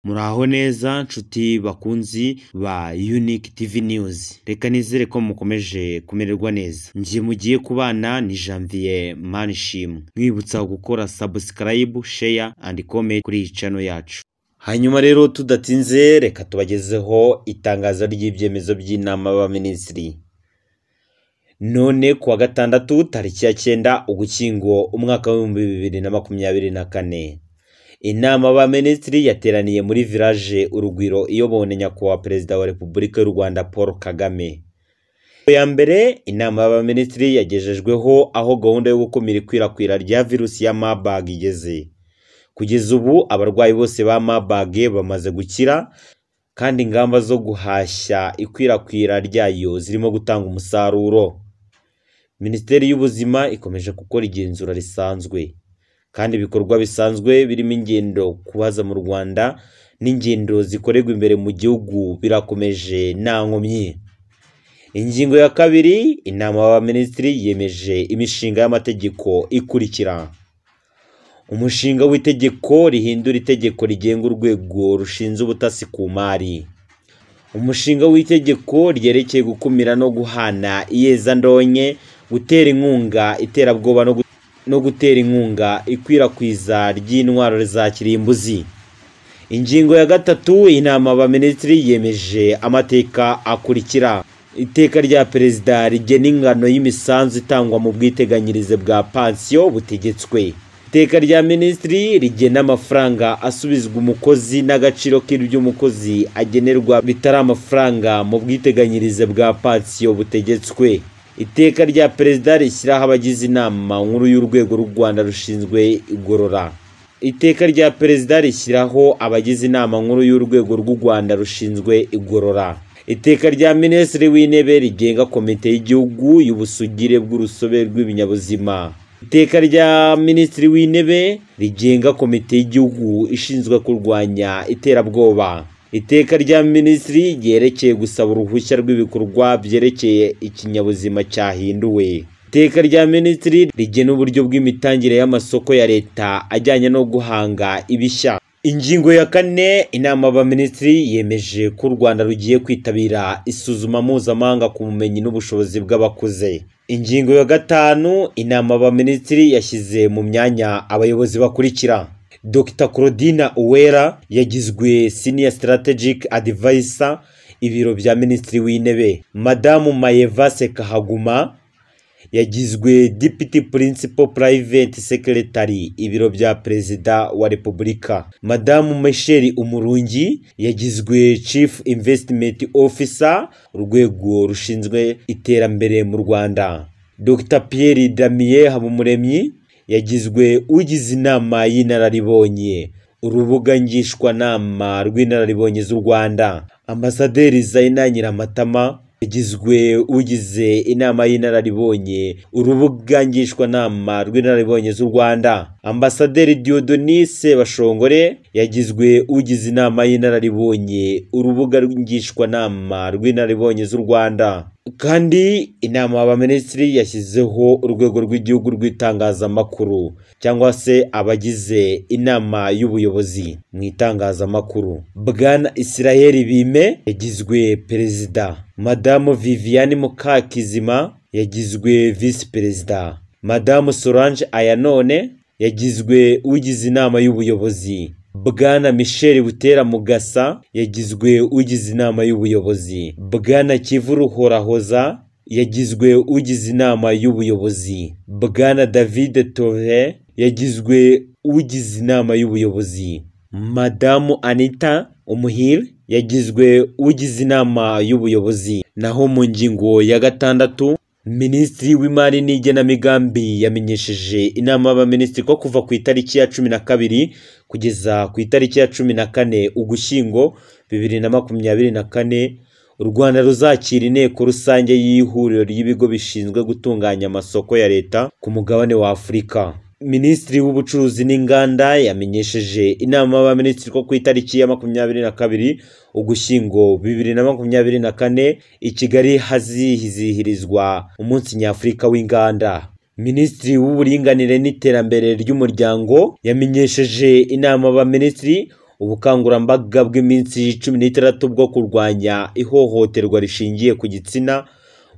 Muraho neza nshuti bakunzi ba Unique TV News, reka nizere ko mukomeje kumererwa neza. Njye mugiye kubana ni Janvier Manishimwe, mwibutsa gukora subscribe, share and comment kuri iyi channel yacu. Hanyuma rero tudatinze reka tubagezeho itangazo ry'ibyemezo by'inama y'abaminisitiri. None kuwa gatandatu tariki ya 9 Ugushyingo umwaka w'2024, inama y'abaminisitiri yateraniye muri Village Urugwiro iyobowe na Nyakubahwa Perezida wa Repubulika y'u Rwanda Paul Kagame. Ya mbere, inama y'abaminisitiri yagejejweho aho gahunda yo gukumira ikwirakwira rya virusi ya Marburg igeze. Kugeza ubu abarwayi bose ba Marburg bamaze gukira, kandi ingamba zo guhashya ikwirakwira ryayo zirimo gutanga umusaruro. Minisiteri y'Ubuzima ikomeje gukora igenzura risanzwe, kandi ibikorwa bisanzwe birimo ingendo kubaza mu Rwanda n'ingendo zikorerwa imbere mu gihugu birakomeje nta nkomyi. Ingingo ya kabiri, inama y'abaminisitiri yemeje imishinga y'amategeko ikurikira: umushinga w'itegeko rihindura itegeko rigenga urwego rushinzwe ubutasi ku mari, umushinga w'itegeko ryerekeye gukumira no guhana iyezandonke, gutera inkunga iterabwoba no gutera inkunga ikwirakwiza ry'intwaro za kirimbuzi. Ingingo ya gatatu, inama y'abaminisitiri yemeje amateka akurikira: iteka rya perezida rigena ingano y'imisanzu itangwa mu bwiteganyirize bwa pansiyo butegetswe, iteka rya minisitiri rigena amafaranga asubizwa umukozi n'agaciro k'ibyo umukozi agenerwa bitari amafaranga mu bwiteganyirize bwa pansiyo butegetswe, iteka rya perezida rishyiraho abagize inama nkuru y'urwego rw'u Rwanda rushinzwe igorora, iteka rya perezida rishyiraho abagize inama nkuru y'urwego rw'u Rwanda rushinzwe igorora, iteka rya minisitiri w'intebe rigenga komite y'igihugu y'ubusugire bw'urusobe rw'ibinyabuzima, iteka rya minisitiri w'intebe rigenga komite y'igihugu ishinzwe kurwanya iterabwoba, iteka rya minisitiri ryerekeye gusaba uruhushya rw'ibikorwa byerekeye ikinyabuzima cyahinduwe, iteka rya minisitiri rigena uburyo bw'imitangire y'amasoko ya leta ajyanye no guhanga ibishya. Ingingo ya kane, inama y'abaminisitiri yemeje ko u Rwanda rugiye kwitabira isuzuma mpuzamahanga ku bumenyi n'ubushobozi bw'abakuze. Ingingo ya gatanu, inama y'abaminisitiri yashyize mu myanya abayobozi bakurikira: Dr Claudine Uwera yagizwe Senior Strategic Advisor, ibiro bya Minisitiri w'Intebe. Madamu Mayeva Sekahaguma yagizwe Deputy Principal Private Secretary, ibiro bya Perezida wa Repubulika. Madamu Michelle Umurungi yagizwe Chief Investment Officer, urwego rushinzwe iterambere mu Rwanda. Dr Pierre Damien Habumuremyi yagizwe ugize inama y'inararibonye, urubuga ngishwanama rw'inararibonye z'u Rwanda. Ambasaderi Zaina Nyiramatama yagizwe ugize inama y'inararibonye, urubuga ngishwanama rw'inararibonye z'u Rwanda. Ambasaderi Dieudonné Sebashongore yagizwe ugize inama y'inararibonye, urubuga ngishwanama rw'inararibonye z'u Rwanda. Kandi inama y'abaminisitiri yashyizeho urwego rw'igihugu rw'itangazamakuru cyangwa se abagize inama y'ubuyobozi mu itangazamakuru. Bwana Israel Bime yagizwe perezida, Madamu Viviane Mukakizima yagizwe visi perezida, Madamu Solange Ayanone yagizwe ugize inama y'ubuyobozi, Bwana Michel Butera Mugasa yagizwe ugize inama y'ubuyobozi, Bwana Kivu Ruhorahoza yagizwe ugize inama y'ubuyobozi, Bwana David Tove yagizwe ugize inama y'ubuyobozi, Madamu Anita Umuhire yagizwe ugize inama y'ubuyobozi. Naho mu ngingo ya gatandatu, Minisitiri w'Imari n'igenamigambi yamenyesheje inama y'abaminisitiri ko kuva ku itariki ya 12 kugeza ku itariki ya 14 Ugushyingo 2024, u Rwanda ruzakira inteko rusange y'ihuriro ry'ibigo bishinzwe gutunganya amasoko ya leta ku mugabane wa Afurika. Minisitiri w'Ubucuruzi n'Inganda yamenyesheje inama y'abaminisitiri ko ku itariki ya 22 Ugushyingo 2024 i Kigali hazizihirizwa umunsi nyafurika w'inganda. Minisitiri w'Uburinganire n'Iterambere ry'Umuryango yamenyesheje inama y'abaminisitiri ubukangurambaga bw'iminsi 16 bwo kurwanya ihohoterwa rishingiye ku gitsina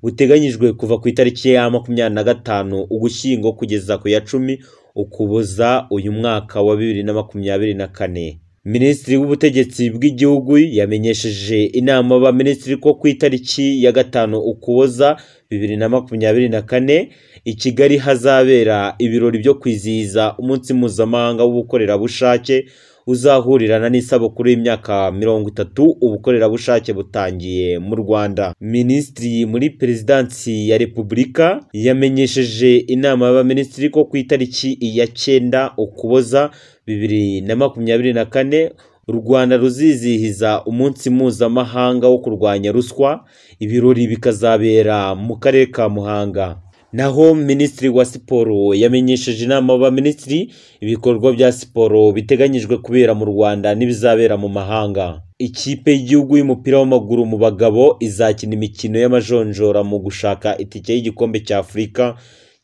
buteganyijwe kuva ku itariki ya 25 Ugushyingo kugeza ku ya 10 Ukuboza uyu mwaka wa 2024. Minisitiri w'Ubutegetsi bw'Igihugu yamenyesheje inama y'Abaminisitiri ko ku itariki ya 5 Ukuboza 2024 i Kigali hazabera ibirori byo kwizihiza umunsi mpuzamahanga w'ubukorerabushake uzahurirana n'isabukuru y'imyaka 30 ubukorerabushake butangiye mu Rwanda. Minisitiri muri Perezidansi ya Repubulika yamenyesheje inama y'Abaminisitiri ko ku itariki ya 9 Ukuboza 2024 u Rwanda ruzizihiza umunsi mpuzamahanga wo kurwanya ruswa, ibirori bikazabera mu karere ka Muhanga. Naho Minisitiri wa Siporo yamenyesheje inama y'Abaminisitiri ibikorwa bya siporo biteganyijwe kubera mu Rwanda n'ibizabera mu mahanga. Ikipe y'igihugu y'umupira w'amaguru mu bagabo izakina imikino y'amajonjora mu gushaka itike y'igikombe cya Afurika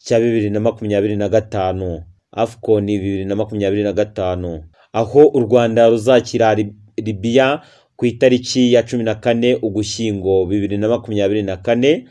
cya 2025 AFCON 2025, aho u Rwanda ruzakira Libya ku itariki ya 14 Ugushyingo 2024,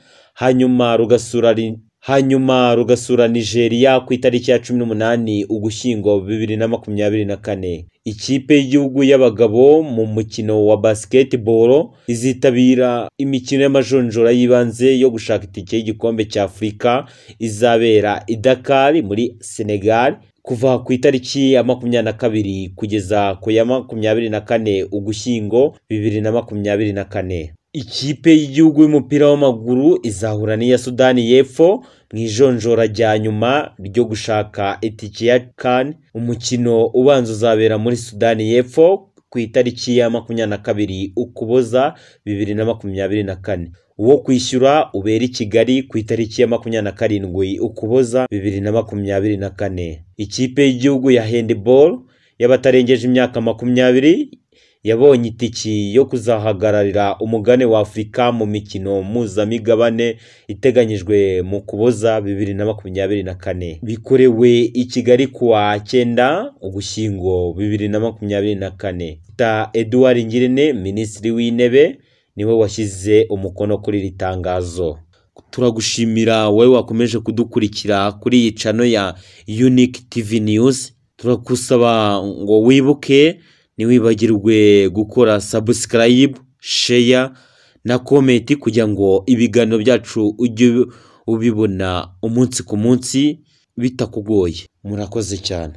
hanyuma rugasura Nigeria ku itariki ya 18 Ugushyingo 2024. Ikipe y'igihugu y'abagabo mu mukino wa basketball izitabira imikino y'amajonjora y'ibanze yo gushaka itike y'igikombe cya Afurika izabera i Dakar muri Senegal kuva ku itariki ya 22 kugeza ku ya 24 Ugushyingo 2024. Ikipe y'igihugu y'umupira w'amaguru izahura n'iya Sudani y'Epfo mu ijonjora rya nyuma ryo gushaka itike ya CAN. Umukino ubanza uzabera muri Sudani y'Epfo ku itariki ya 22 Ukuboza 2024. Uwo kwishyura ubera i Kigali ku itariki ya 27 Ukuboza 2024. Ikipe y'igihugu ya handball y'abatarengeje imyaka 20 yabonye itiki yo kuzahagararira umugabane wa Afurika mu mikino mpuzamigabane iteganyijwe mu Ukuboza 2024. Bikorewe i Kigali kuwa 9 Ugushyingo 2024. Dr Edouard Ngirente, Minisitiri w'Intebe, niwe washyize umukono kuri iri tangazo. Turagushimira wowe wakomeje kudukurikira kuri iyi channel ya Unique TV News. Turakusaba ngo wibuke ntiwibagirwe gukora subscribe, share na comment kugira ngo ibiganiro byacu ujye ubibona umunsi ku munsi bitakugoye. Murakoze cyane.